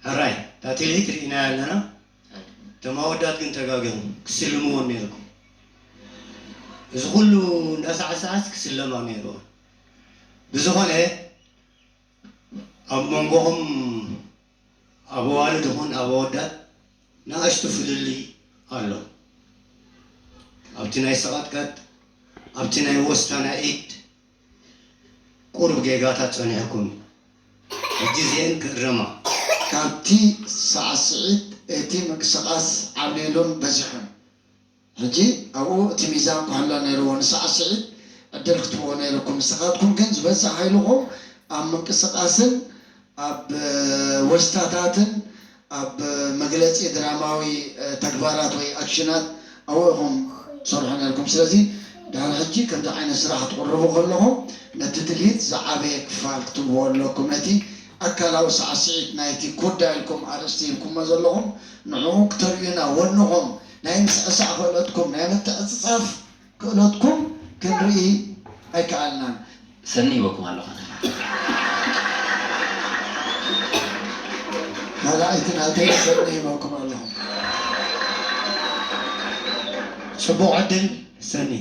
ሕራይ፣ እታ ትልሂት ርኢናያ ኣለና። እቶም ኣወዳት ግን ተጋጊኹም፣ ክስልምዎ ነይርኩም። እዚ ኩሉ እንዳሳዕሳዓስ ክስለማ ነይርዎ። ብዝኾነ፣ ኣብ መንጎኹም፣ ኣብ ኣዋልድ ይኹን ኣብ ኣወዳት፣ ንኣሽቱ ፍልልይ ኣሎ። ኣብቲ ናይ ሰቐጥቀጥ፣ ኣብቲ ናይ ወስታ ናይ ኢድ፣ ቁሩብ ጌጋታት ጸኒሕኩም እዩ። ሕጂ እዚአን ክእረማ። ካብቲ ሳዕስዒት እቲ ምንቅስቓስ ዓብሊሉን በዚሑን። ሕጂ ኣብኡ እቲ ሚዛን ክሕሎ ነይርዎ። ንሳዕስዒት ዕድል ክትህብዎ ነይርኩም። ንስኻትኩም ግን ዝበዝሕ ሓይልኹም ኣብ ምንቅስቓስን ኣብ ወስታታትን ኣብ መግለጺ ድራማዊ ተግባራት ወይ ኣክሽናት ኣብኡ ኢኹም ትሰርሑ ነይርኩም። ስለዚ ድሕሪ ሕጂ ከምዚ ዓይነት ስራሕ ክትቕርቡ ከለኹም ነቲ ትልሂት ዝዓበየ ክፋል ክትህብዎ ኣለኩም። ነቲ ኣካላዊ ሳዕስዒት ናይቲ ኩዳ ኢልኩም ኣርእስቲ ሂብኩሞ ዘለኹም ንዕኡ ክተርእዩና ወንኹም ናይ ምስዕሳዕ ክእለትኩም ናይ ምትዕጽጻፍ ክእለትኩም ክንርኢ ኣይከኣልናን። ሰኒ ሂበኩም ኣለኹ። መላእክቲ ናተይ ሰኒ ሂበኩም ኣለኹ። ጽቡቕ ዕድል ሰኒ።